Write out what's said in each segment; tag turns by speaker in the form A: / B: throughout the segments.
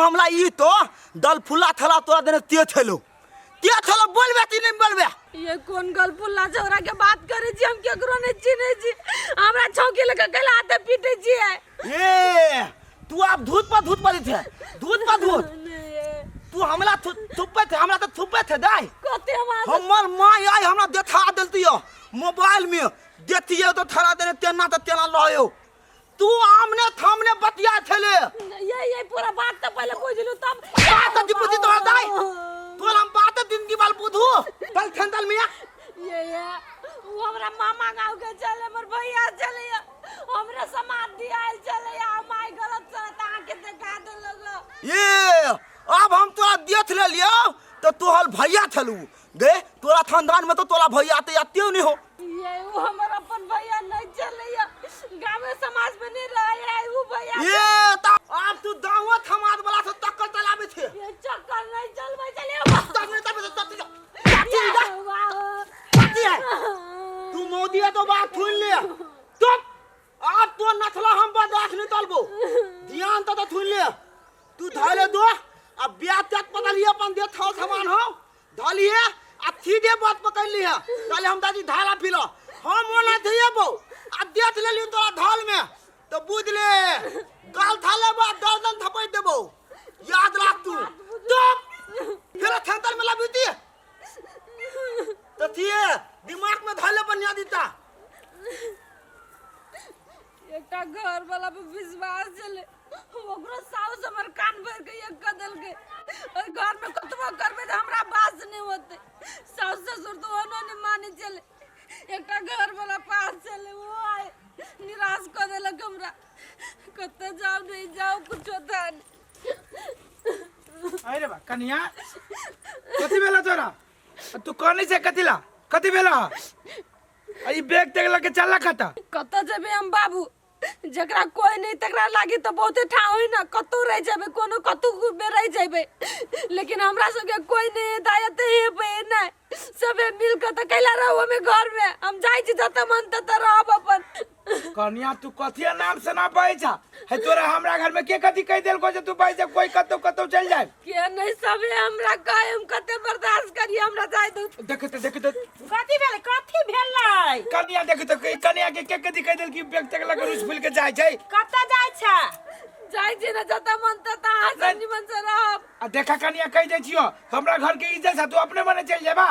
A: हमरा ई तो दल फुला थला तोरा देने ते थेलो ते थेलो बोलबे कि नहीं बोलबे?
B: ये कोन गलफुल्ला छौरा के बात करे छी? हम केकरो नहीं चिन्हे छी। हमरा छौकी लके कैला हाथे पीटे छियै?
A: ए तू आप धूत पर धूत पर थे, धूत पर धूत। तू हमरा थुप्पे थे, हमरा तो थुप्पे थे दाई।
B: कते हम
A: हमर माँ आई हमरा देखा देलती हो मोबाइल में, देखतिए तो थरा देने तेना तो तेना लहो। तू आमने थामने बतिया छले।
B: ये पूरा बात तो पहले बुझ लू तब।
A: बात तो बुझी तो दाई। तू हम बात जिंदगी वाल बुझू। चल थंदल मियां।
B: ये वो हमरा मामा गांव के चले, हमर भैया चले, हमरा समाज दिया चले, आ माई गलत चलत आके देखा देलक।
A: ये अब हम तोरा देख ले लियो तो तोहर भैया छलू गे, तोरा खानदान में तो तोरा भैया ते आते नहीं हो।
B: ये वो हमर अपन भैया नहीं चले, गांव में समाज में नहीं रहे है वो भैया।
A: ये ता अब तू दावत समाज वाला से टक्कर चलाबे थे।
B: ये चक्कर नहीं चलबे चले।
A: तक नहीं तब तक तक है तू मोदी है तो बात सुन ले। चुप अब तो नथला हम बर्दाश्त नहीं तलबो, ध्यान तो सुन ले। तू धले दो अब ब्याह तक पता लिए अपन दे थाल सामान हो धलिए आ सीधे बात पकड़ लिया। पहले हम दादी धाला पिलो हम ओना दिए बो आ देख लेलियो तोरा धाल में तो बुझ ले गाल थाले बा दर्दन थपै देबो, याद राख तू। चुप फिर थंतर में लबीती तो थिए दिमाग में धले बनिया दीता।
B: एकटा घर वाला पर विश्वास छलै, ओकरो साउस हमर कान भरि के एक कऽ देलकै। ओहि घर में कतबो करबै तऽ हमरा बास नहि होतै। साउस ससुर तऽ ओहनो नहि मानै छलै। एकटा घर वाला पास छलै, ओ आइ निराश कऽ देलक हमरा। कतऽ जाउ नहि जाउ कुछो था नहि।
C: अरे बा कन्या कथी भेला तोरा? तू कहनी से कथी ला कथी भेला? ई बैग तेग लके चलला खाता।
B: कतऽ जेबै हम बाबू? जकरा कोई नहीं तकरा लागी तो बहुते ठाव है ना, कतौ रह जेबै, कोनो कतौ में रह जेबै, लेकिन हमरा सबके कोई नहीं है, दाया ते हे पे नहीं, सबे मिल के तो कैला रहू हमें घर में। हम जाइ छी जतऽ मन ततऽ रहब अपन।
C: कन्या तू कथी नाम से ना बहै छा? है तोरा हमरा घर में के कथी कह देलको जे तू बहै छै, कोई कतौ कतौ चल जाए?
B: के नहीं सबे हमरा कहे, हम कते बर्दाश्त करिए, हमरा जाय दू।
C: देख त देख त
D: कथी भेलै, कथी भेलै?
C: कन्या देख त कन्या के कथी कह देलकी बैग तक लगे रुस फूल के जाय छै।
D: कतऽ जाय छै?
B: जाय छी ना जतऽ मन ततऽ अहाँ सब निमन से रहब।
C: आ देखा कन्या कह दै छियो हमरा घर के इज्जत है, तू अपने मने चल जेबा।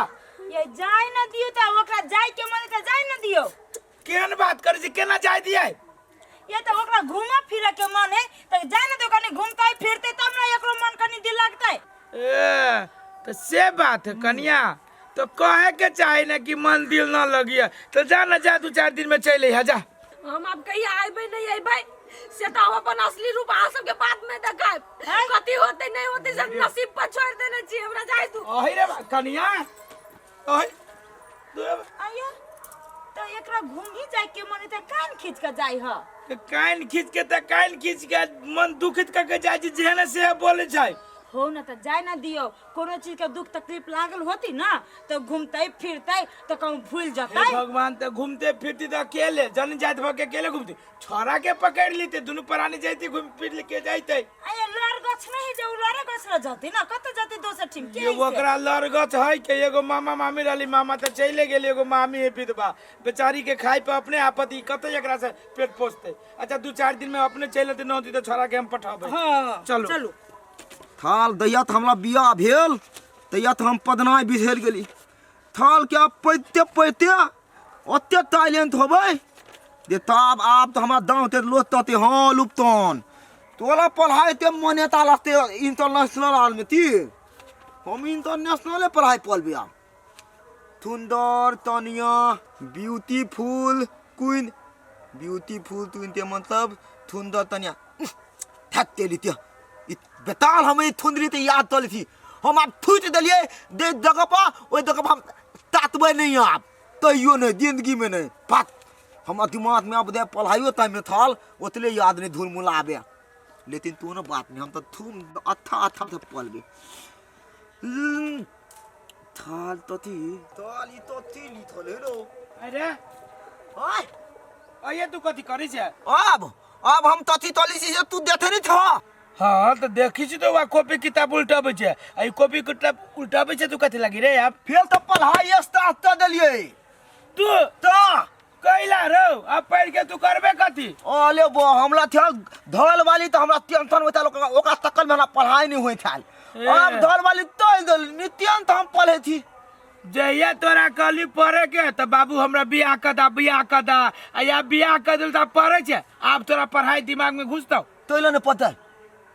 D: ये जाय न दियो त ओकरा जाय के मन त जाय न दियो।
C: केहन बात करै छी, केना जाय दियै?
D: ये त ओकरा घूमे फिरे के मन है त जाय न दियो, कनी घूमतै फिरतै तब न एकरो मन कनी दिल लगतै।
C: ए त से बात है कन्या, तो कहे के चाही ना कि मन दिल न लगिए, तो जा न जा 2-4 दिन में चल अइहा जा।
B: हम अब कहिया अइबै नहीं अइबै से तो हम अपन असली रूप अहाँ सबके बाद में देखायब। कथी होतै नहीं होतै सब नसीब पर छोड़ देने छी, हमरा जाय दू।
C: अहि रे कन्या, अहि तू
D: आया तो एकरा घूमही जाय के मन त कान खींच के जाय ह।
C: त कान खींच के त कान खींच के मन दुखित क के जाय छै, जेहन से बोले छै।
D: हो न त जाय न दियो, कोनो चीज के दुख तकलीफ लागल होती ना त घूमतै फिरतै त कहूं भूल जतै।
C: हे भगवान, त घूमते फिरती त अकेले जन जात भ के अकेले घूमती, छोरा के पकड़ लीते दुनू प्राणी जैती घूम फिर के जैते।
D: अरे लड़ गछ नहीं जे उ लड़े गछ ल जती ना, कत जती दोसर ठीम के
C: ये ओकरा लड़गछ है के एगो मामा मामी रहली, मामा त चले गेली, एगो मामी है विधवा बेचारी के खाई पे अपने आपत्ति, कत एकरा से पेट पोसते। अच्छा 2-4 दिन में अपने चल अते न होती त छोरा के हम पठाबे।
D: हां
C: चलो।
D: चलो।
A: थाल दैया त हमरा बियाह भेल तैया त हम पदनाय बिसरि गेली। थाल के आब पैते पैते ओते टैलेंट होबै जे तब आब तऽ हमरा दाँव ते लोथ तते। हाँ लुप्तन तोरा पढ़ाइ ते मान्यता लगते इंटरनेशनल आदमी ती, हम इंटरनेशनले पढ़ाइ पढ़बै आब। सुंदर तनिया ब्यूटीफुल क्वीन, ब्यूटीफुल क्वीन ते मतलब सुंदर तनिया। थक तेली ते बेताल हम ई थुंदरी ते याद तली थी, हम आब थूति देलियै जे जगह पर ओहि जगह पर हम तातबै नहीं आब तैयो नहीं जिंदगी में नहीं। बात हमर दिमाग में अब दे पढ़ाइयो टाइम में थल ओतले याद नहीं धुल मुला आबे, लेकिन तू ना बात नहीं हम तो थूम अच्छा अच्छा से पढ़बे। थाल तो थी थाल ई तो थी ली थले रो।
C: अरे
A: ओए
C: अये तू कथी करै छै?
A: अब हम तथी तली छी से तू देखे नहीं था।
C: हाँ तऽ देखी छी तो कॉपी किताब उल्टाबै छै आ ई कॉपी किताब उल्टाबै छै तू कथी लागी रे आब
A: फेर तऽ पढ़ाई स्टार्ट कर देलियै
C: तू
A: तऽ
C: कैला रौ अब पढ़ के तू करबे कथी
A: अले बो हमरा थल धल वाली तऽ हमरा टेंशन होइत छल ओकरा तकल में हमरा पढ़ाई नहीं होइत छल
C: ए।
A: अब धल वाली तोड़ देल नित्यंत हम पढ़े थी
C: जहिया तोरा कहली पढ़े के तऽ बाबू हमरा बियाह कर दा बियाह कर दा आ या बियाह कर देल तऽ पढ़े छै आब तोरा पढ़ाई दिमाग में घुसतौ
A: तोला न पता है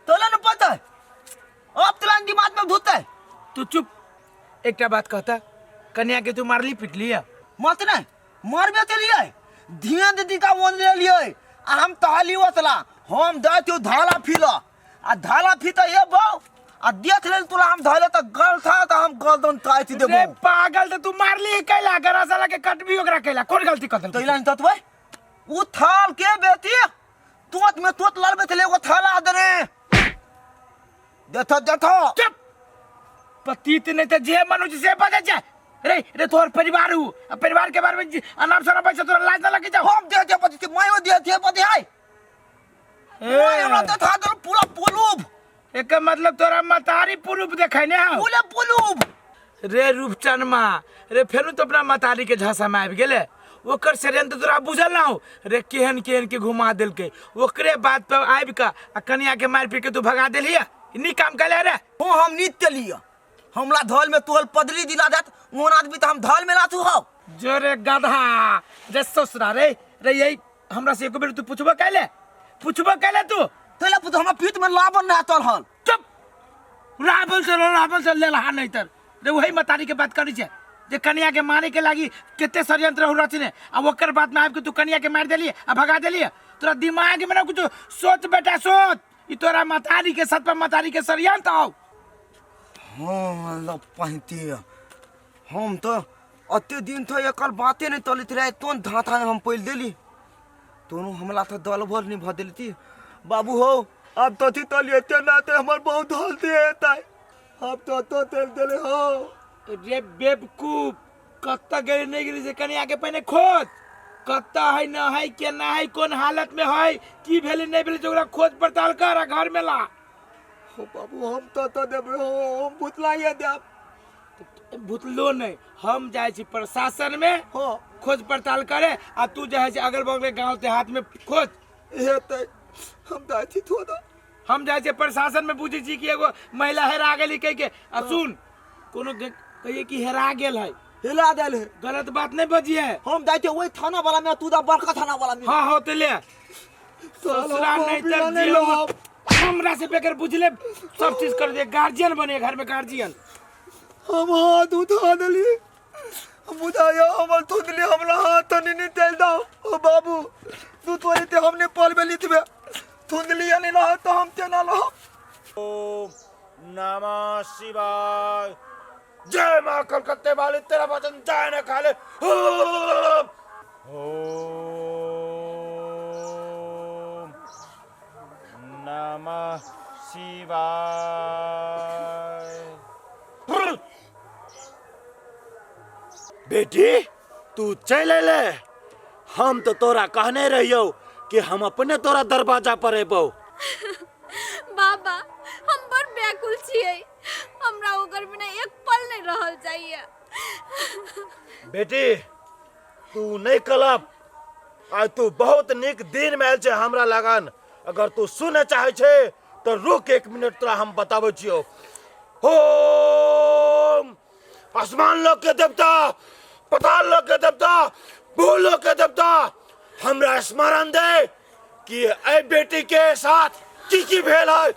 A: तोला न पता है अब तोला दिमाग में धुतै
C: तू चुप एकटा बात कहता कन्या के तू मारली पिटली है
A: मत नहीं मारबे के लिए ध्यान दीदी का वन ले लिए आ हम तहली ओतला हम दे त्यो धाला फिल आ धाला फी त ए बौ आ देख लेल तोला हम धले त गल था त हम गर्दन काटि
C: रे
A: देबो
C: पागल तऽ तू मारली कैला गरा साला के कटबी ओकरा कैला कोन गलती कर देलकै
A: तैला नहीं ततबै उ थाल के बेटी तोत में तोत लड़बे छले एगो थाला दे रे देखो देखो
C: चुप पतित नहीं तऽ जे मन होइ छै से बजै छै रे रे तोहर परिवार हु आ परिवार के बारे में अनाप शनाप पैसा तोरा लाज ना लगे जाओ
A: हम दे दे पति मायो दे दे पति है माय हमरा देखा दे पूरा पुलूब
C: एकर मतलब तोरा मतारी पुरूप देखै ने हौ
A: पूरे पुलूब
C: रे रूपचनमा रे फेरू तो अपना मतारी के झांसा में आबि गेले ओकर षड्यंत्र तोरा बुझल ना हो रे केहन केहन के घुमा देलकै ओकरे बात पर आबि कऽ आ कनिया के मारि पीट के तू भगा देलियै नीक काम कैले रे
A: हो हम नीत लिया हमला धल में तोहल पदली दिला देत ओहन आदमी तो हम धल में लाथू हो
C: जो रे गधा रे ससुरा रे रे यही हमरा से एको बेर तू पुछबो कैले पुछबो कैले तू
A: तैला पुत हमरा पीठ में लाबन ना तल हल
C: चुप रावल से रावल से ले लहा नहीं तर रे वही मतारी के बात करी छे जे कन्या के मारे के लागी कते षड्यंत्र हो रचने आ ओकर बात में आबि के तू कन्या के मारि देलिए आ भगा देलिए तोरा दिमाग में ना कुछ सोच बेटा सोच ई तोरा मतारी के सत पर मतारी के षड्यंत्र आओ
A: हाँ ल पहिते हम तो अते दिन तो एकर बाते नहीं तलित रहे तोन धाथा हम पैल देली तोनो हमला तो दल भर नहीं भ देली बाबू हो अब तो थी तलिए ते ना ते हमर बहुत धल दे ताई अब तो तो तेल देले हो
C: रे बेवकूफ कत्ता गेली नहीं गेली से कन्या के पहिने खोज कत्ता है न है केना है कोन हालत में है की भेलै नहीं भेलै से ओकरा खोज पड़ताल कर आ घर में ला
A: हो बाबू हम तो तो देबे हो हम भुतलाइए देब
C: भुतलो नहीं हम जाइ छी प्रशासन में
A: हो
C: खोज पड़ताल करे आ तू जाइ छी अगल बगल के गांव देहात में खोज
A: हेतै हम जाइ छी थोड़ा
C: हम जाइ छियै प्रशासन में बुझै छी कि एगो महिला हेरा गेली कहि के आ सुन कोनो कहिए कि हेरा गेल है
A: हिला देल है
C: गलत बात नहीं बजिए
A: हम जाइ छियै ओहि थाना वाला में तू दा बड़का थाना वाला में
C: हाँ हो तो ले ससुरा नहीं तर
A: नहीं
C: जियो।
A: लब।
C: हमरा से बेकर बुझले सब चीज कर दे गार्जियन बने घर में गार्जियन
A: हम हाथ उठा देली बुझायो हमर थुदली हमरा हाथ तनी नहीं तेल दाओ ओ बाबू तू तोरे ते हमने पल में लिखबे थुदली नहीं रह तो हम तेना रह
E: नमः शिवाय जय माँ कलकत्ते वाले तेरा वचन जाए न खाले ओम नमः शिवाय बेटी तू चल अले हम तो तोरा कहने रहियो कि हम अपने तोरा दरवाजा पर अबो
B: बाबा हम बड़ व्याकुल छियै हमरा ओकर बिना एक पल नहीं रहल जाइए
E: बेटी तू नहीं कलप आ तू बहुत नीक दिन में आयल छै हमरा लगन अगर तू सुने चाहे छै तो रुक एक मिनट तोरा हम बताबै छियौ ओम आसमान लोक के देवता पताल लोक के देवता भूलोक के देवता हमरा स्मरण दे कि एहि बेटी के साथ की की भेल है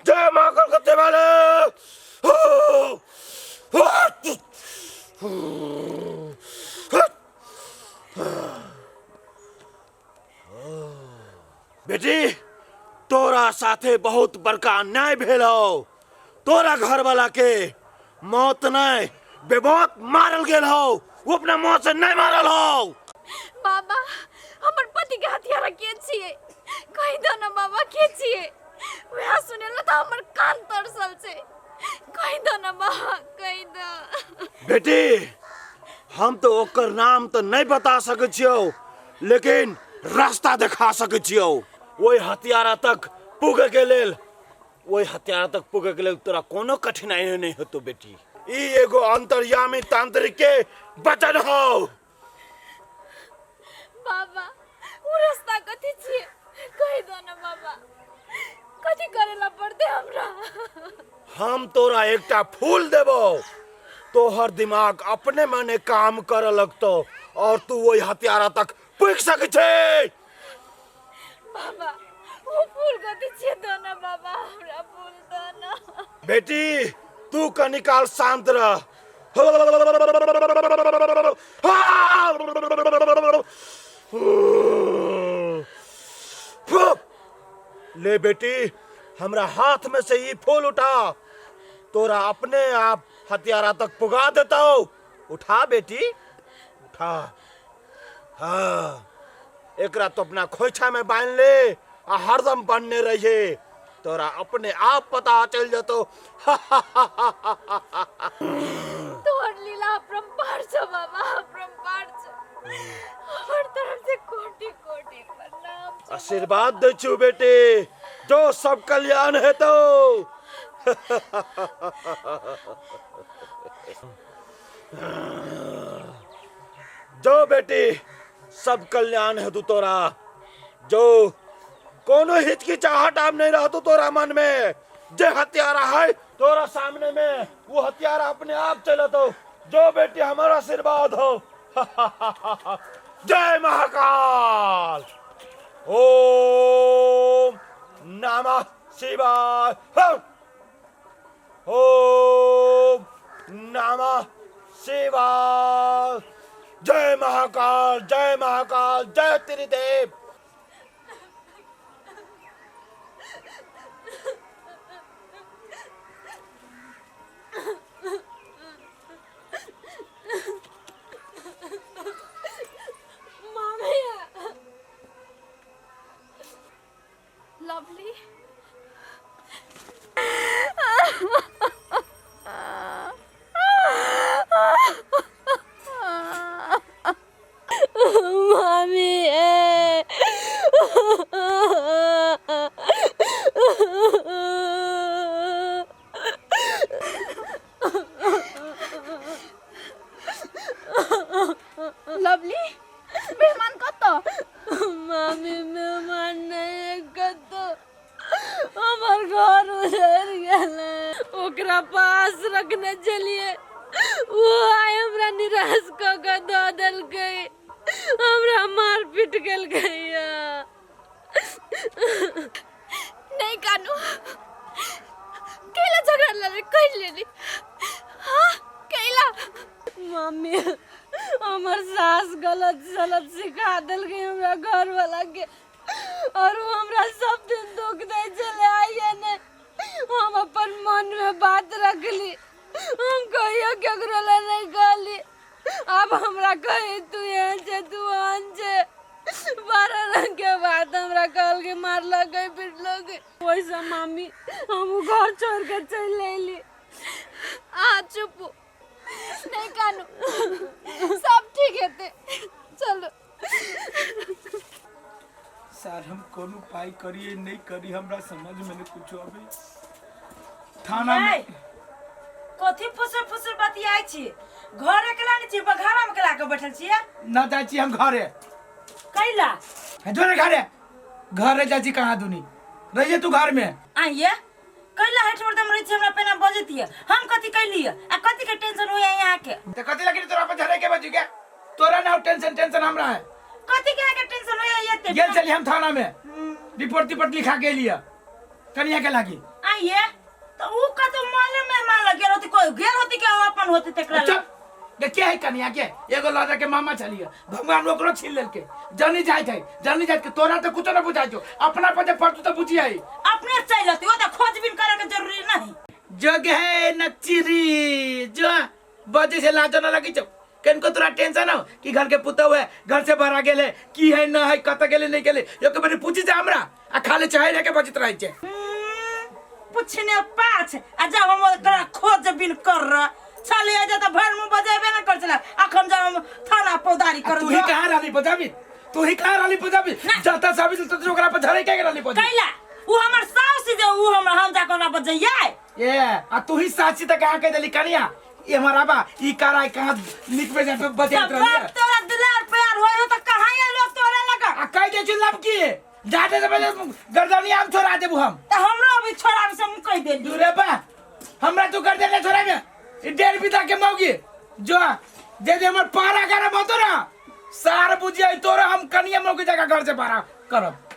E: जय माँ कलकत्ते वाले बेटी तोरा साथे बहुत बड़का अन्याय भेल हौ तोरा घरवाला के मौत नहीं बेमौत मारल गेल हौ वो अपना मौत से नहीं मारल हौ
B: बाबा हमर पति के हथियारा के छियै कहि दो ना बाबा के छियै वएह सुनेला तऽ हमर कान तरसल छै कहि दो ना बाबा कहि दो
E: बेटी हम तो ओकर नाम तो नहीं बता सकै छियौ लेकिन रास्ता देखा सकै छियौ ओहि हत्यारा तक पुगे के लेल, ओहि हत्यारा तक पुगे के लेल तोरा कोनो कठिनाई नहीं होतो बेटी। ई एगो अंतर्यामी तांत्रिक के वचन हो।
B: बाबा उ रास्ता कथी छियै कहि दो ना बाबा, कथी करेला पड़ते हमरा?
E: हम तोरा एकटा फूल देबो, तोहर दिमाग अपने मने काम करे लगतो और तू वही हत्यारा तक पुग सकै छे।
B: बाबा वो फूल कथी छियै दो ना बाबा, हमरा फूल दो ना।
E: बेटी तू कनिकाल शांत रह। ले बेटी हमरा हाथ में से ई फूल उठा, तोरा अपने आप हत्यारा तक पुगा देता। उठा बेटी उठा। हाँ एकरा तो अपना खोइछा में बांध ले आ हरदम बांधने रहिए, तोरा अपने आप पता चल जतो।
B: तोहर लीला अपरंपार छौ बाबा, अपरंपार छौ। हमर तरफ से कोटि कोटि प्रणाम छौ।
E: आशीर्वाद दै छु बेटी, जो सब कल्याण हेतौ। जो बेटी सब कल्याण हेतु तोरा, जो कोनो हिचकिचाहट आब नहीं रहतो तोरा मन में। जे हत्यारा है तोरा सामने में वो हत्यारा अपने आप चलतो। जो बेटी हमारा आशीर्वाद हो। जय महाकाल। ओम नमः शिवाय। ओम नमः शिवाय। जय महाकाल, जय महाकाल, जय त्रिदेव।
B: मामी लवली मामी ए
F: लवली मेहमान कत?
B: मामी मेहमान नहीं कत, हमर घर उजड़ गेलै। ओकरा पास रखने छलियै, ओ आइ हमरा निराश कऽ के दऽ देलकै, हमरा मार पीट केलकै।
F: नहीं कानू, कैला झगड़ा लड़े कहि लेली? हाँ कैला?
B: मम्मी हमर सास गलत सलत सिखा देलकै हमरा घर वाला के, और वो हमरा सब दिन दुख दै छलै। आइए ने हम अपन मन में बात रखली, हम कहियो केकरो लए नहीं कहली। अब हमरा कही तू एहन छै तू ओहन छै, बारह रंग के बात हमरा कहलकै, मारलकै पिटलकै। ओहिसँ मामी हम उ घर छोड़ के चलि अयली।
F: अहाँ चुप नहीं कानू, सब ठीक हेतै, चलो।
C: सर हम कोनो उपाय करिए नहीं करी, हमरा समझ में नहीं कुछ अभी। थाना में
D: कथी फुसुर फुसुर बतियाइ छी? घर अकेला नहीं छी, बघारा में अकेला के बैठल छियै?
C: ना जाइ छी हम घरे।
D: कैला?
C: जो ने घरे, घरे जाइ छी कहाँ दुनी रहिए तू घर में।
D: आइए कैला हेठ मर्दम रहै छी, हमरा पेना बजैतियै? हम कथी कैलियै आ कथी के टेंशन होइया यहाँ के?
C: त कथी लगी तोरा पर झरे के बजू के? तोरा ना टेंशन, टेंशन हमरा है।
D: कथी के यहाँ के टेंशन होइया एते?
C: गेल चली हम थाना में रिपोर्ट तिपोर्ट लिखा के लिए कनिया के लागी।
D: आइए तो ऊ कतो माले मेहमान लग गेल होती, कोई गेल होती के अपन होती तेकरा लग।
C: चुप देखिए है कनिया के एगो लड़ा के मामा चलिए भगवान ओकरो छीन लेलके। जानी जाइत है, जानी जाइत के तोरा तो कुछो न बुझाइ छौ, अपना पर जे पड़तौ तो बुझी आई।
D: अपने चलि होती, ओ त खोजबीन करे के जरूरी नहीं।
C: जग है नचरी जो बजे से लाजो न लगी छौ। कनको तोरा टेंशन हो कि घर के पुतहु है घर से बाहर आ गेल है की है न है कत गेले नहीं गेले, यो के बेरी पूछी से हमरा आ खाली चाहे रह के बजत रहै छै।
D: पूछने पाछ आ जब हम ओकरा खोजबीन कर रह चले आ जा त भर मुंह बजेबे न कर छला, अखन जब हम थाना पौदारी कर
C: तू ही कहाँ रहली बताबी? तू ही कहाँ रहली बजाबी जाता साबित तो ओकरा पर झड़े के रहली बजी
D: कैला उ हमर सास जे उ हमर हम जा कोना पर जइयै
C: ए आ तू ही साची त कहाँ कह देली कनिया ये हमारा बा ई कराई कहाँ निक पे जाके बजात
D: सब
C: रहली
D: बाप तोरा दुलार प्यार होय हो त कहाँ एलो तोरा लगा
C: आ कह दे छी लब की जाते से पहले गर्दनी आम छोड़ा देबू हम
D: त हमरो अभी छोड़ाबे से हम कह देली
C: दूरे बा हमरा तू गर्दन नहीं छोड़ाबे ई डेढ़ बीता के मौगी जो जे जे हमर पारा गरम होतो ना सार बुझिए तोरा हम कनिया मौगी जगह घर से पारा करब।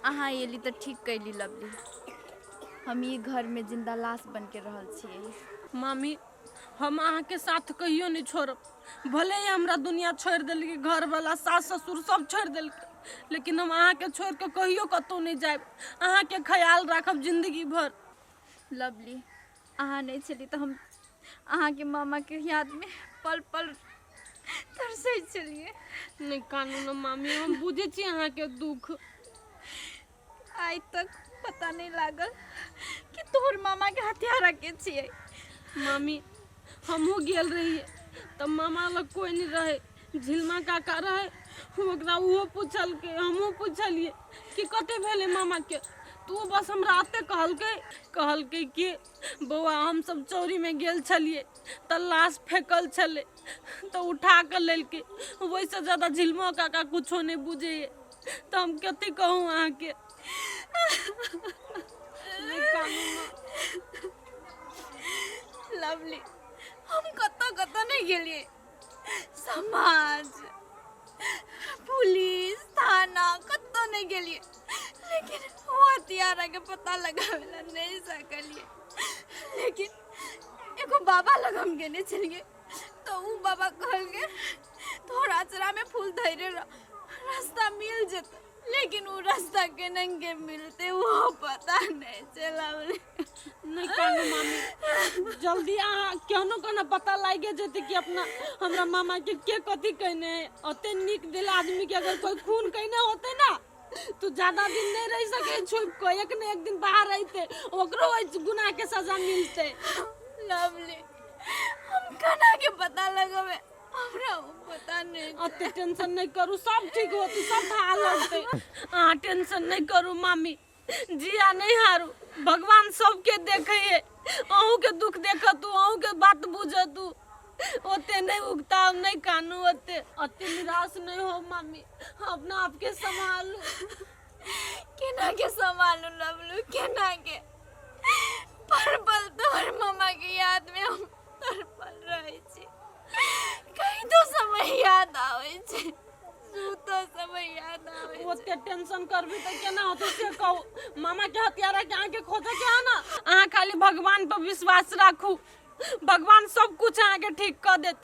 F: अहाँ एली तऽ ठीक कैली लवली, हम ई घर में जिंदा लाश बन के रहल छियै।
B: मामी हम अहाँके साथ कहियो नहीं छोड़ब, भले ही हमरा दुनिया छोड़ देलकै, घरवाला सास ससुर सब छोड़ देलकै, लेकिन हम अहाँके छोड़ के कहियो कतहु नहीं जायब, अहाँके ख्याल राखब जिंदगी भर।
F: लवली अहाँ नहीं छली तऽ हम अहाँके मामा के याद में पल पल तरसै छलियै।
B: नहीं कानू न मामी, हम बुझै छी अहाँके दुख।
F: आइ तक पता नहीं लागल कि तोहर मामा के हत्यारा के छियै।
B: मामी हमहूँ गेल रहियै तऽ मामा लग कोइ नहीं रहे, झिलमा काका रहे, ओकरा ओहो पुछलकै, हमहूँ पुछलियै कि कते भेलै मामा के, तऽ ओ बस हमरा एते कहलकै, कहलकै कि बौआ हमसब चौरीमे गेल छलियै तऽ लाश फेकल छलै तऽ उठा कऽ लेलकै, ओहिसँ ज्यादा झिलमो काका कुछो नहि बुझैए, तऽ हम कथी कहू अहाँके। नहि कानू न।
F: लवली हम कतऽ कतऽ नहि गेलियै, समाज पुलिस थाना कतऽ नहि गेलियै, लेकिन ओ हत्यारा के पता लगावे ला नहीं सकलियै। लेकिन एगो बाबा लग हम गेने छलियै तऽ उ बाबा कहलकै तोहर अचरा में फूल धैरे रह, रास्ता मिल जेतौ, लेकिन उ रास्ता केना के मिलते वो पता नहीं चलल।
B: नहीं कानू मामी, जल्दी अहाँ केहनो केना पता लागि जेतै कि अपना हमरा मामा के के कथी कहने है। ओते नीक दिल आदमी के अगर कोई खून कहने होते ना तो ज्यादा दिन नहीं रह सके छुप के, एक न एक दिन बाहर अइते, ओकरो ओहि गुनाह के सजा मिलते।
F: लवली हम केना के पता लगबे, हमरा उ पता नहीं।
B: ओते टेंशन नहीं करू, सब ठीक होते, सब हाल होते, अहाँ टेंशन नहीं करू मामी, जिया नहीं हारू, भगवान सबके देखे है, अहूँ के दुख देखतू, अहूँ के बात बुझतू, ओते नहीं उगता नहीं कानू, ओते ओते निराश नहीं हो मामी, अपना आप के संभालू।
F: केना के संभालू लवलू, केना के पल पल तोहर मामा के याद में हम तड़पल रहे छी, कहीं तो समय याद आवे छे, सुतो समय याद आवे छे।
B: ओते टेंशन करबी त केना होतै से कहू, मामा के हत्यारा के अहाँके खोजे के है ना, अहाँ खाली भगवान पर विश्वास राखू, भगवान सब कुछ अहाँके ठीक कऽ देत,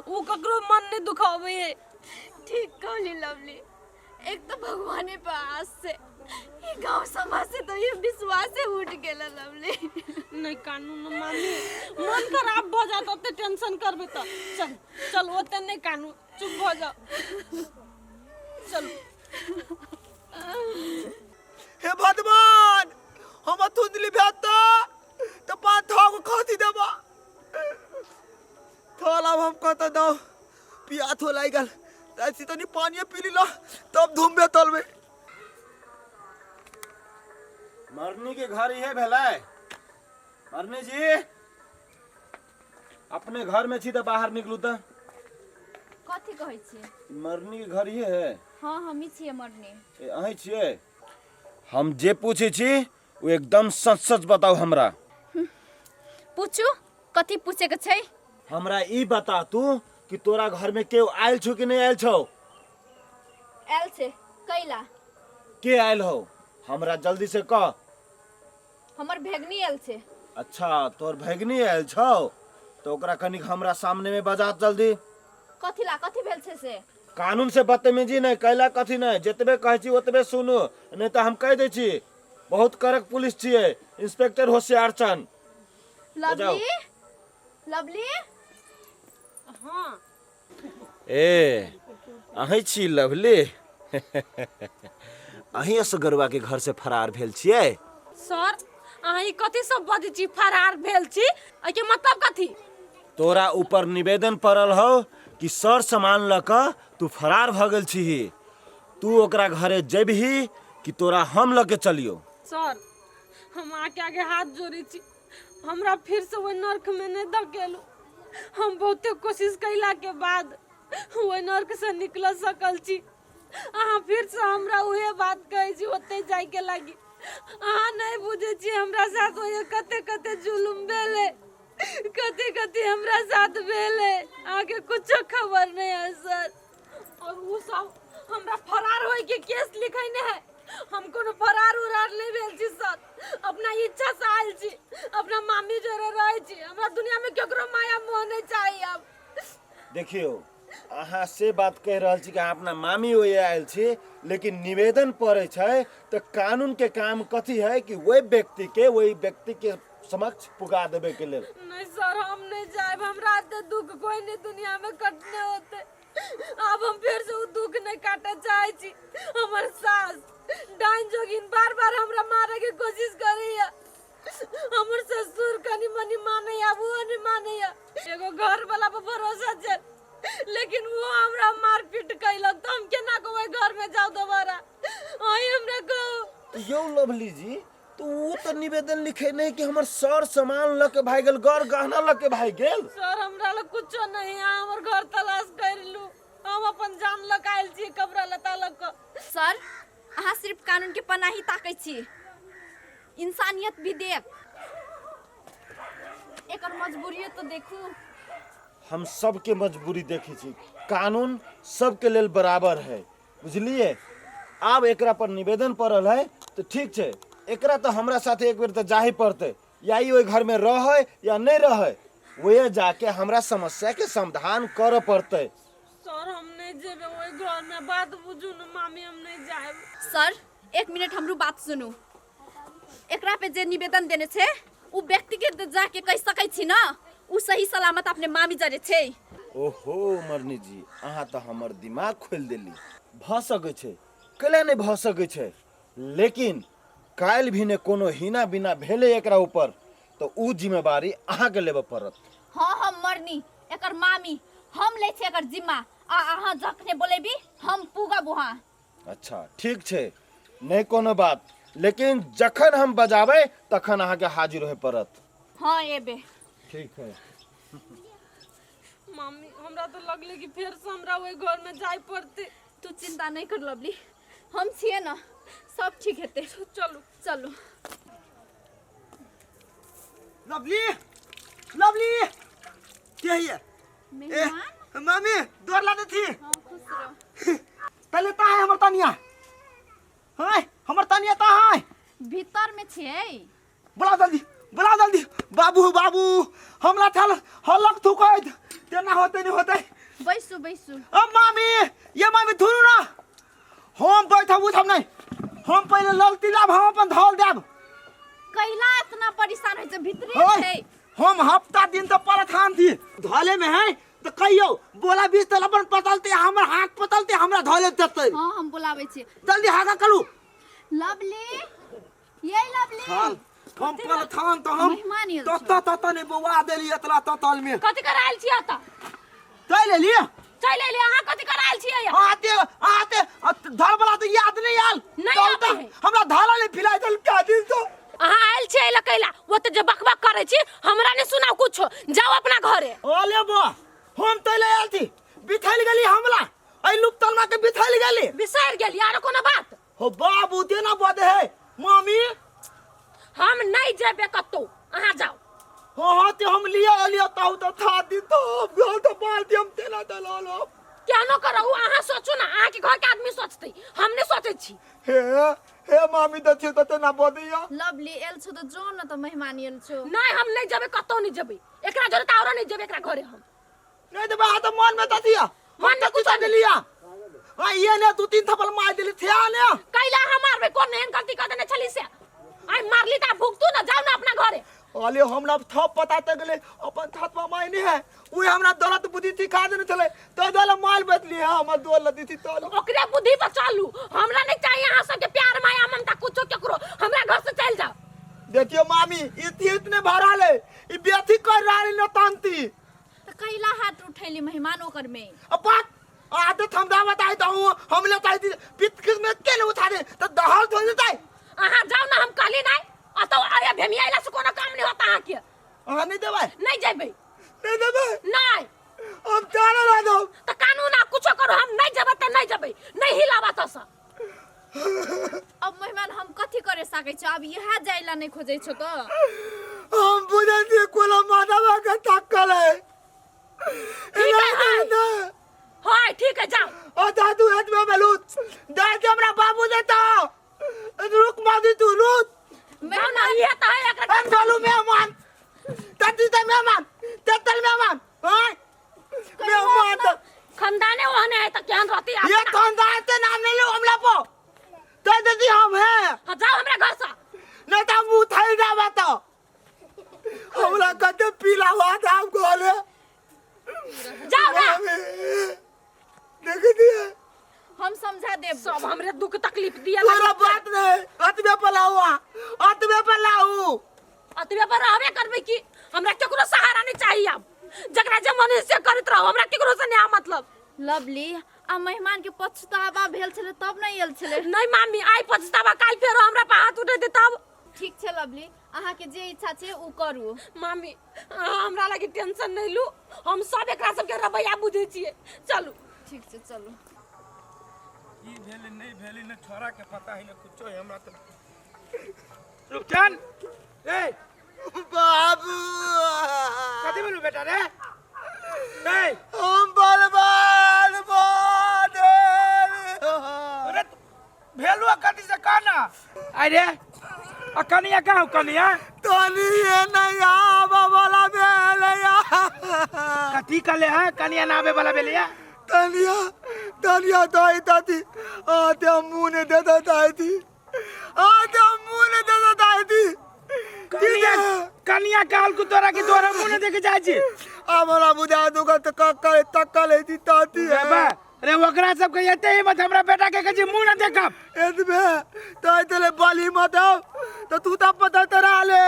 B: उ ककरो मन नहीं दुखाबै है।
F: ठीक कहली लवली, एक तो भगवाने पर आस से ये गांव समाज से तो ये विश्वास से उठ गेल लवली।
B: नहीं कानू न मामी, मन खराब भ जात ओते टेंशन करबे त, चल चल ओते नहीं कानू, चुप भ जाओ, चल।
A: हे भगवान हम थुंदली भेता तो पाँच थाव को खाती देबा थल अब हम कहता दो पिया थो लाई गल ऐसी तो नहीं पानी पी ली ला तब धूम बे तल में।
E: मरनी के घर इहे भेलै। मरनी जी अपने घर में छी तऽ बाहर निकलू तऽ।
F: कथी कहै छियै?
E: मरनी के घर इहे है?
F: हाँ हमही छियै मरनी।
E: ए अहीं छियै? हम जे पूछै छी ओ एकदम सच सच बताउ हमरा।
F: पूछू कथी पूछे के छै?
E: हमरा ई बता तू कि तोरा घर में केओ आयल छौ कि नहीं आयल छौ?
F: आयल छै। कैला?
E: के आयल हो हमरा जल्दी से कह।
F: हमर भेगनी आयल छै।
E: अच्छा तोर भैगनी आयल छौ तो ओकरा कनिक हमरा सामने में बजा जल्दी।
F: कथी ला कथी भेल छै से?
E: कानून से बदतमीजी नहीं कैला कथी नहीं, जतबे कहै छी ओतबे सुनू, नहीं तो हम कह दै छी बहुत कड़क पुलिस छियै, इंस्पेक्टर होशियार चंद।
F: लवली लवली
B: हाँ
E: ए अहीं छी लवली? अहीं असगरुआ के घर से फरार भेल छियै?
B: सर अहाँ ई कथी सब बजै छी फरार भेल छी, एहिके मतलब कथी?
E: तोरा ऊपर निवेदन पड़ल हो कि सर सामान लऽ कऽ तू फरार भऽ गेल छीही। तू ओकरा घरे जेबही कि तोरा हम लऽ के चलियो?
B: सर, हम आके आगे हाथ जोड़ै छी, हमरा फिर से ओहि नर्क में नहीं धकेलू। हम बहुते कोशिश कैला के बाद ओहि नर्क से निकल सकल छी। अहाँ फिर से हमरा उहे बात कहै छी ओते जाय के लागी। अहाँ नहीं बुझै छी हमरा साथ ओहे कते कते जुलुम भेलै, कते कते हमरा साथ भेलै, अहाँके कुछो खबर नहीं है सर। और वो सब हमरा फरार होय के केस लिखैने है। हम कोनो फरार उरार नहीं भेल छी सर, अपना इच्छा से आयल छी, अपना मामी जोरे रहै छी। हमरा दुनिया में केकरो माया मोह नहीं चाहिए अब।
E: देखियो, अहाँ से बात कहि रहल छी कि अहाँ अपना मामी ओए आयल छी, लेकिन निवेदन पड़ै छै तऽ कानून के काम कथी है कि ओहि व्यक्ति के ओहि व्यक्ति के समक्ष पुगा देबे के लेल।
B: नहीं सर, हम नहीं जाएब, हमरा एते दुख कोई नहीं दुनिया में कटने होते। अब हम फिर से उ दुख नहीं काटे चाहे छी। हमर सास डाइन जोगिन बार बार हमरा मारे के कोशिश करैया, हमर ससुर कनी मनी मानैया, वो नहीं मानैया। एगो घर वाला पर भरोसा छै, लेकिन वो हमरा मारपीट कैलक, तो हम केना के ओहि घर में जाऊ दोबारा? अहीं हमरा कहू।
E: यौ लवली जी, तो वो तो निवेदन लिखे नहीं कि हमर सर सामान ल के भाग गेल, गर गहना ल के भाग गेल।
B: सर, हमरा लग कुछो नहीं है, हमर घर तलाश कर लू, हम अपन जान लग आयल छी कपड़ा लत्ता लग के।
F: सर, अहाँ सिर्फ कानून के पनाही ताकै छी, इंसानियत भी देख, एकर मजबूरी तो देखू।
E: हम सबके मजबूरी देखै छी, कानून सबके लेल बराबर है, बुझलिए? आब एकरा पर निवेदन पड़ल है तऽ ठीक छै, एकरा तऽ हमरा साथे एक बेर तऽ जाही पड़तै, या ई ओहि घरमे रहै या नहि रहै, ओहे जाके हमरा समस्याके समाधान करऽ पड़तै।
B: सर, हम नहीं जेबे ओहि घर में, बात बुझू न मामी, हम नहीं जाएब।
F: सर, एक मिनट हमरो बात सुनू। एकरा पे जे निवेदन देने छै उ व्यक्ति के तऽ जाके कहि सकै छी न, उ सही सलामत अपने मामी जरे छै।
E: ओहो मरनी जी, अहाँ तऽ हमर दिमाग खोलि देली। भऽ सकै छै, कैला नहि भऽ सकै छै, लेकिन काल्हि भी ने कोनो हिना बिना भेलै एकरा ऊपर तऽ उ जिम्मेवारी अहाँके लेबऽ पड़त।
F: हाँ, हम मरनी एकर मामी, हम लै छी एकर जिम्मा, आ अहाँ जखने बोलेबी हम पुगब वहाँ।
E: अच्छा ठीक छै, नहि कोनो बात, लेकिन जखन हम बजाबै तखन अहाँके हाजिर होय पड़त।
F: हाँ एबे।
E: ठीक है।
B: मामी, हमरा तो लगले कि फेर से हमरा ओहि घर में जाय पड़ते।
F: तू चिंता नहीं कर लवली, हम छिए ना, सब ठीक हेतै।
B: चलू
F: चलू।
A: लवली, लवली के है? ए मामी, दौड़ ला देती।
F: हाँ, खुश रहो।
A: पहले ता है हमर तानिया, हाय हमर तानिया ता है।
F: भीतर में छिए।
A: बुला जल्दी, बुला जल्दी। बाबू बाबू, हमरा थल हलक थुकैत तेना होते नहीं होते।
F: बैसू बैसू।
A: अब मामी, ये मामी थुरू ना, हम बैठब उठब नहीं, हम पहले ललती लाब, हम अपन धल देब।
F: कैला इतना परेशान होइ छै? भीतरे
A: ओए,
F: छै।
A: हम हफ्ता दिन तो परेशान थी धले में है, तो कहियो बोला बीस तल अपन पतलते, हमर हाथ पतलते, हमरा धले देते।
F: हाँ, हम बोलाबै छी।
A: जल्दी हाका करू।
F: लवली, ये लवली।
A: हाल हम परेशान तो हम
F: मेहमान आयल
A: तो
F: छौ।
A: तो तो नहीं बौआ देली एतला ततल में।
B: कथी करायल छी एतऽ?
A: चलि एलियै।
B: चलि एलियै। अहाँ कथी करायल छियै?
A: आते आते धर वाला तो याद नहीं आयल।
B: नहीं
A: तब
B: आबै
A: तऽ
B: है।
A: हमरा धारा नहीं फिराइ देल क्या दिन तो।
B: अहाँ आयल छियै एहि लए कैला ओते जे बकबक करै छी, हमरा नहि सुनाउ कुछो, जाउ अपना घरे।
A: ओले बा, हम तो ले आयल थी, बिथैल गेली हमला, एहि लुप्तलमा के बिथैल गेली।
B: बिसरि गेली? आरो कोनो बात?
A: हो बाबू, तेना बदे है मामी।
B: हम नहीं जेबे कतौ, अहाँ जाउ।
A: हाँ हाँ, ते हम लिया लिया ताऊ तो था दी तो घर तो बाल दी हम तेना दलाल हो।
B: केहनो करहु अहाँ सोचू ना, अहाँके घर के आदमी सोचतै, हम नहीं सोचै छी।
A: हे हे मामी, दछे तो तेना बदिया।
F: लवली एल छौ तऽ जो न, तऽ मेहमान एल छौ।
B: नहीं, हम नहीं जेबै, कतौ नहीं जेबै, एकरा जोरे तऽ औरो नहीं जेबै एकरा घरे हम।
A: नहीं देबे तो मन में दथिया।
B: मन में
A: कुछ
B: कुछो नहीं।
A: देलिया। हाँ, ये ने दू तीन थप्पड़ मार देली थे ने।
B: कैला हम मारबै? कोन एहन गलती कर देने छली से? आइ मारली तऽ भुगतू ना, जाउ ना अपना घरे।
A: अले हमरा थप पता त गेले अपन थतवा माय नहीं है, उहे हमरा दौलत बुद्धि सिखा देने छले, तो दौलत माल बदली है हमर दौलत दी थी तो।
B: ओकरे बुद्धि पर चलू, हमरा नहीं चाहिए अहाँ सबके प्यार माया ममता कुछो केकरो, हमरा घर से चल जाओ।
A: देखियो मामी, इति इतने भरा ले, ई बेथी कर रहा है नतांती।
F: तऽ कैला हाथ उठैली मेहमान ओकर में?
A: अब बात आदत हमरा बताई दहु हम ले ताई पित में के ले उठा दे त दहल धोइ देतै।
B: अहाँ जाउ ना, हम कहली नहीं अतो आया भेमिया अइला से कोनो काम नहीं होता अहाँ के।
A: अहाँ नहीं देबै?
B: नहीं जेबै।
A: नहीं देबै?
B: नहीं।
A: हम तारा ला दो।
B: त कानून आ कुछो करो, हम नहीं जेबै त नहीं जेबै, नहीं हिलावा त से।
F: अब मेहमान हम कथी करे सकै छौ, अब इएह जाइला नहीं खोजै छौ त।
A: हम बुझै छियै कोनो माधवा के थक्कल है।
B: ठीक है, हाँ। हाँ ठीक है जाओ।
A: ओ दादू हाथ में बलूत दे दे हमरा बाबू देता। रुक मादी तू रुक।
B: जाओ ना, ये त है एकरा।
A: हम बोलू मेहमान तती त मेहमान ततल मेहमान हां मेहमान त
B: खानदाने ओहने है त केहन रहती।
A: ये खानदान के नाम नहीं लो हमला पो दे दे हम है।
B: हाँ जाओ हमरा घर से।
A: नहीं तो मुंह थैल जावा तो हमरा कते पीला हुआ था हम गोले।
B: जाओ ना।
A: देख दिए
F: हम समझा देब।
B: सब हमरे दुख तकलीफ दिया।
A: तोरा बात नहीं, अतबे पर लाऊ, अतबे पर लाऊ,
B: अतबे पर रहबे करबे कि हमरा केकरो सहारा नहीं चाहिए। अब जकरा जे मन से करत रहो, हमरा केकरो से नहीं मतलब।
F: लवली आ मेहमान के पछतावा भेल छले तब नहीं आयल छले।
B: नहीं मामी, आई पछतावा काल फेरो हमरा पर हाथ उठे दे तब।
F: ठीक छै लवली, अहाँ के जे इच्छा छै उ करू।
B: मामी अहाँ हमरा लागी टेंशन नहीं लू, हम सब एकरा सबके रवैया बुझै छियै। चलू
F: ठीक छै चलू।
C: की भेलै नहीं भेलै ने छोरा के पता है ने कुछो है हमरा त। रुपचन ए
A: बाबू
C: कथी भेलौ बेटा रे? ए
A: हम बर्बाद बादल।
C: अरे भेलु कथी से कहना। अरे आ कनिया कहाँ कनिया?
A: तनी ये नहीं आवा वाला भेलैया।
C: कथी कहले है कनिया ना आवे वाला भेलैया?
A: तनिया तनिया दाई दादी आते मुंह ने दे दे दाई दी, आते मुंह ने दे दे दाई दी।
C: कनिया कनिया कहल को तोरा के तोरा मुंह ने देखे जाय छी।
A: हमरा बुझा दूगा त कक्का तक्का ले दी ताती है।
C: रे बा रे ओकरा सब के एते ही मत हमरा बेटा के कहै मुंह न देखब।
A: एतबे तय तले बलि मत त तू त पता तरा ले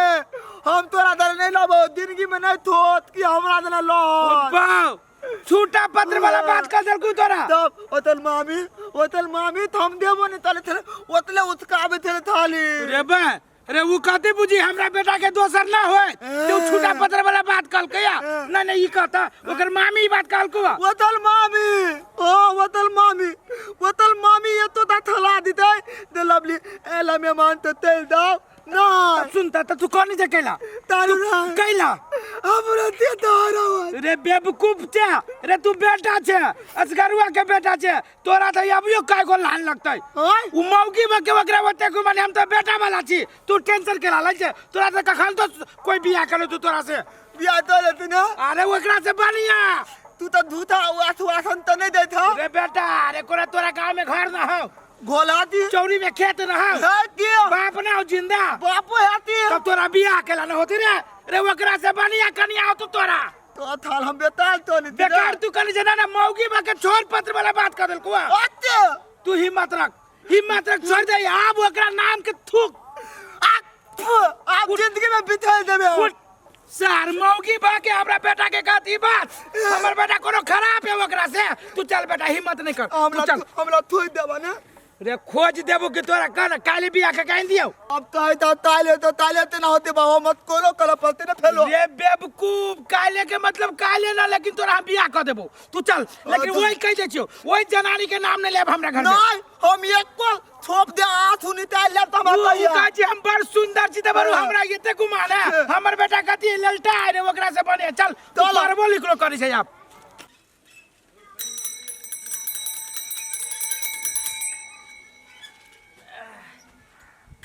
A: हम तोरा दर नहीं लबो जिंदगी में नहीं थोत कि हमरा दने लो।
C: बाव छूटा पत्र वाला बात कर देलकू तोरा।
A: तब ओतल मामी ओतल मामी तो हम देबो नहीं तले थे ओतले उचकाबे थे थाली।
C: रे बा रे उ कथी बुझी हमरा बेटा के दोसर ना होय ते छूटा पत्र वाला बात कहलकै या नहीं नहीं ई कहता ओकर मामी ई बात कहलको।
A: ओतल मामी ओ ओतल मामी ओतल मामी ये तो ता थला दिते दे लवली एला मेहमान तो तेल दाव ना।
C: सुनता त तू कोनी जे कैला
A: तारू ना
C: कैला
A: हमरा दे तारा।
C: रे बेवकूफ छे रे तू बेटा छे असगरुआ के बेटा छे तोरा त अबियो काय गो लान लगतै। उ मौगी में के ओकरा ओते को माने हम त बेटा वाला छी तू टेंशन के ला छै तोरा त कखन तो कोई बियाह करे तू तोरा से
A: बियाह तो लेते ना।
C: अरे ओकरा से बढ़िया
A: तू त धूता आसवासन त नहीं देत हो।
C: रे बेटा अरे कोरा तोरा गांव में घर ना हो
A: गोला दी
C: चौरी में खेत ना हो
A: है की
C: बाप ना हो जिंदा
A: बापो है ती
C: तब तोरा बियाह केला ना होती रे। रे ओकरा से बढ़िया कनिया हो तू तोरा
A: तो थाल हम बेताल तो नहीं
C: बेकार तू कनी जना ना मौगी बा के छोड़ पत्र वाला बात कर देलको।
A: ओते
C: तू हिम्मत रख हिम्मत रख छोड़ दे आब ओकरा नाम के थूक
A: आप जिंदगी में बिथल देबे।
C: सर मौगी बा के हमरा बेटा के कहती बात हमर बेटा कोनो खराब है ओकरा से। तू चल बेटा हिम्मत नहीं कर तू चल।
A: हमरा थोइ देबा ने
C: रे खोज देबो कि तोरा कन काली बियाह के काइन दियौ।
A: अब ताई ता ताले तो ताले ते ना होते बाबा मत कोनो कला पलते ना फेलो।
C: रे बेवकूफ काले के मतलब काले ना लेकिन तोरा हम बियाह कर देबो तू चल। लेकिन वही कह दे छियो वही जनानी के नाम नहीं लेब हमरा घर में।
A: नहीं हम एक को छोप दे आंसू निकाल लेब त हमरा
C: कहिया। उ कहै छी हम बड़ सुंदर छी त बरू हमरा एते गुमान है हमर बेटा कथी ललटा है रे ओकरा से बने चल तू पढ़बो लिखलो करै छै आप।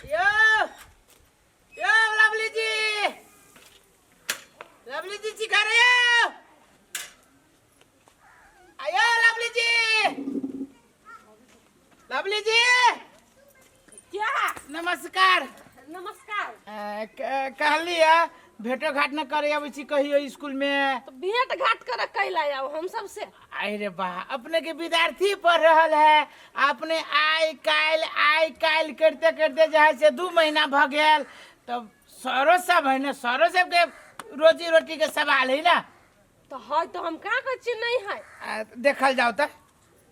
G: यो यो लवली जी लवली जी सिखा रहे हो आयो लवली जी लवली जी।
B: क्या
G: नमस्कार।
B: नमस्कार।
G: कहली है भेंटो घाट न करे अबै छी कहियो स्कूल में।
B: तो भेंट घाट करे कैला आउ हम सबसे?
G: अरे वाह अपने के विद्यार्थी पढ़ रहल है अपने आइ काल्हि करते करते जे है से 2 महीना भ गेल। तब सरो सब है ने सरो सब के रोजी रोटी के सवाल है ना।
B: तो है तो हम का कहै छी नहीं है।
G: देखल जाओ त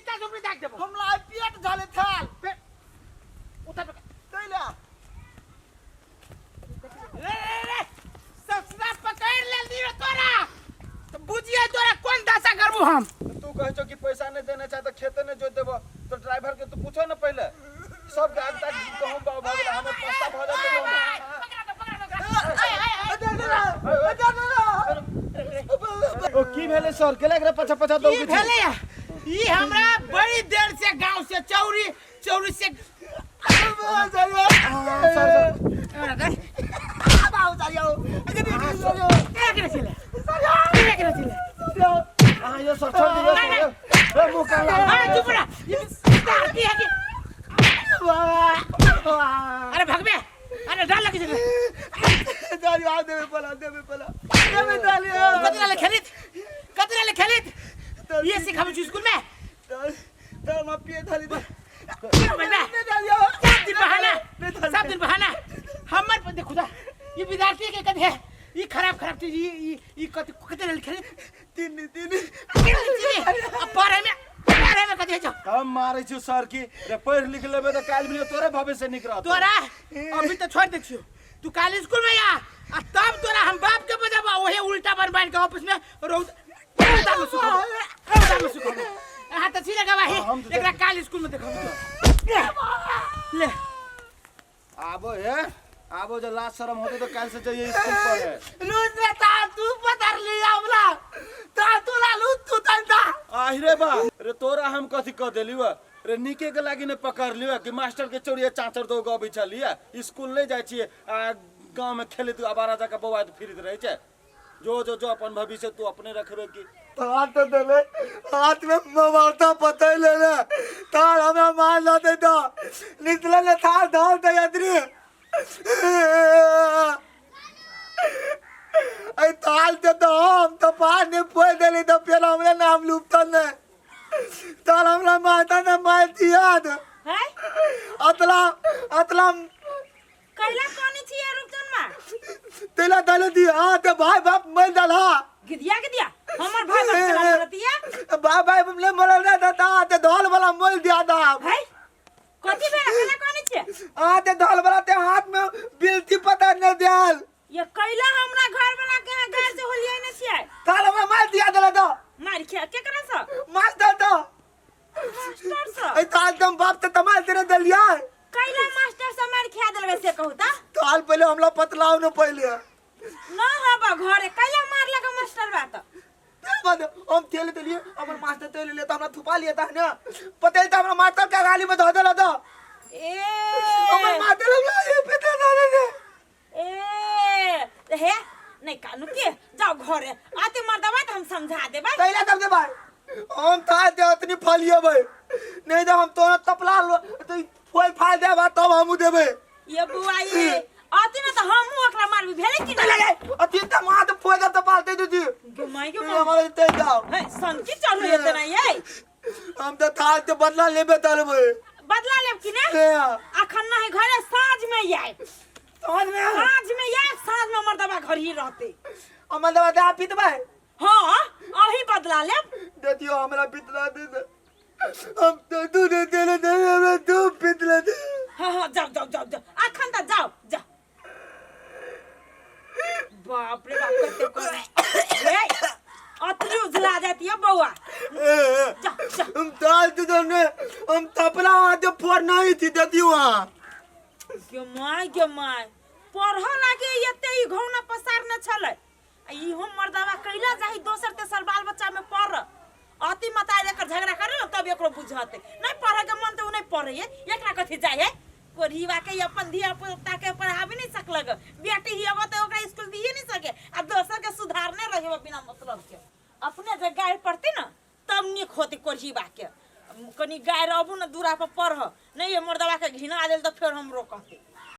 G: निचा झोपड़ी दाग देबो।
A: हमरा आइ पेट झाले थाल।
G: पेट उतर पकड़।
A: तैला।
G: रे रे रे ससुरा पकड़ ले लियो तोरा तो बुझिए तोरा कोन दशा करबो हम।
E: तू कहै छौ कि पैसा नहीं देने चाहे तो खेते नहीं जोत देबो, तो ड्राइवर के तू पूछो ना पहले। सब के आग तक गहूम बाव भऽ गेलै, हमर पस्ता भऽ जेतै गहूम।
G: पकड़ा दो, पकड़ा दो। आय आय आय।
E: ओ की भेलै सर, केला एकरा पछा पछा
G: की
E: दौगै छी?
G: भेलै ई? हमरा बड़ी देर से गांव से चौरी चौरी से
E: सर सर अहाँ यो सर छोड़ दियौ सर, ए मुँह कान लागल।
G: अरे चुप रह, की है की? अरे भगबे, अरे डर लगे छै।
A: देवे पला, देवे पला, देवे डालियो।
G: कतना ले खेलित, कतना ले खेलित? ये सिखाबै छी स्कूल में?
A: तर मा पिए थाली दे।
G: सब दिन बहाना, सब दिन बहाना। हमर पर देखू दा, ये विद्यार्थी के कथी है ई खराब खराब चीज? ई ई ई कति कते लेल खेलित?
A: तीन तीन।
G: अब पढ़े में, पढ़े में कथी है छौ?
E: हम मारै छियौ सर की रे, पढ़ि लिख लेबै तऽ काल्हि भेलै तोरे भविष्य नीक रहतौ।
G: तोरा अभी तो छोड़ दे छियो, तू काल स्कूल में आ आ तब तोरा हम बाप के बजाबा, ओहे उल्टा बन बन के ऑफिस में रौद रौदा में सुखाबो, रौदा में सुखाबो। अहाँ तऽ छी ने गवाही।
E: हम तऽ
G: एकरा काल स्कूल में देखब ले।
E: आबो हे आबो, जे लाज शरम होते तो काल्हि से जाइए स्कूल पढ़े।
A: लूट रे ता तू पतर लिया हमरा ता तू ला लूट तू तंता।
E: आहि रे बा रे, तोरा हम कथी कह देली वा रे? नीके के लागी ने पकड़ लियो कि मास्टर के चोरिया चाचर दो गबै छलिए, स्कूल नहीं जाइ छियै आ गाँव में खेलैत आवारा जकाँ बौआइत फिरैत रहै छै। जो जो जो, अपन भविष्य तू अपने रखबे की।
A: हाथ तो देले, हाथ में ममता पता ले ले तार हमरा मार ला दे तो निकले ले थार धार दे यात्री। ऐ ताल ते तो हम तो पार ने पोइ देली तो फिर हमरा नाम लूपतल ने तार हमरा माता ने मार दिया।
D: है
A: अतला अतला
D: कैला कोनी छियै रुपचन मा?
A: तेला डाले दिया। हाँ ते भाई बाप मर डाला।
D: गिदिया गिदिया, हमर भाई बाप चला मरतिया?
A: भाई भाई ने मरल ना था, ते धौल वाला मोल दिया था।
D: है कथी भेल? कैला कोनी छियै?
A: हाँ ते धौल वाला ते हाथ में बिलती पता न दियाल।
D: ये कैला हमरा घर वाला के यहाँ घर से होलियै ने छियै?
A: ताल हमरा मार दिया देला तो।
D: मार खिया केकरा से?
A: मास्टर तो।
D: मास्टर से?
A: ए ताल तुम बाप ते तमाल तेरे दलिया।
D: कैला मास्टर से मार खिया देलबै से कहू ता?
A: ताल पहले हमला पतलाओ न पहले।
D: न हबा घरे कैला मार लगा मास्टर बा त?
A: बाद हम तेल देलिए, हमर मास्टर तेल लिए त हमरा थुपा लिया था ना पतेल त हमरा मास्टर के गाली में धो देला तो।
D: ए
A: हमर मास्टर हमरा ये पता ना दे।
D: ए हे नहीं कानू के जाओ घरे आते मर्दवा त हम समझा देबै।
A: कैला तब दे भाई, हम था दे उतनी फलिए भाई, नहीं तो हम तोरा तपला लो तो फोल फाल देबा तब हमू देबै।
D: ये बुआ ये आते ना त हमहू ओकरा मारबी भेलै कि
A: चले
D: नहीं?
A: गए अथी त मां तो फोल दे पालते दीदी।
D: गे माय गे।
A: हमारे ते जाओ।
D: हे सनकी चढ़ू एते ना ये।
A: हम तो था ते बदला लेबे तलबै।
D: बदला लेब कि ने? अखन नहीं घरे, साँझ में आए।
A: साँझ में?
D: साँझ में आए, साँझ में मर्दवा घर ही रहते।
A: हमर दवा दे पीतबै।
D: हाँ अही बदला लेब।
A: देखियो हमरा पितला दे दे, हम तो दूध दे दे दे, हमरा दूध पितला दे।
D: हाँ हाँ जाओ जाओ जाओ जाओ, अखन त जाओ जाओ। बाप रे बाप, कते करे ए अतरी उजला जाती है बउआ। जा जा।
A: हम ताल तो दोने हम तपला हाथ फोड़ नहीं थी देती वहाँ।
D: गे my गे my, पढ़ लागे एते ई घौना पसारने छलै आ इहो मर्दवा कैला जाही दोसर तेसर बाल बच्चा में पढ़ अति मताई एकर झगड़ा करे न तब एकरो बुझते नहीं। पढ़े के मन तो उ नहीं पढ़े है, एकरा कथी जाय है? कोढ़ीवा के अपन धिया पुता के पढ़ाबे नहीं सकलक, बेटी ही अब तो ओकरा स्कूल दिए नहीं सके आ दोसर के सुधारने रहे बिना मतलब के। अपने जे गाय पढ़ते न तब नीक होते। कोढ़ीवा के कनी गाय रहबू न दूरा पर पढ़ नहीं, ये मर्दवा के घिना देल तो फेर हमरो कहते।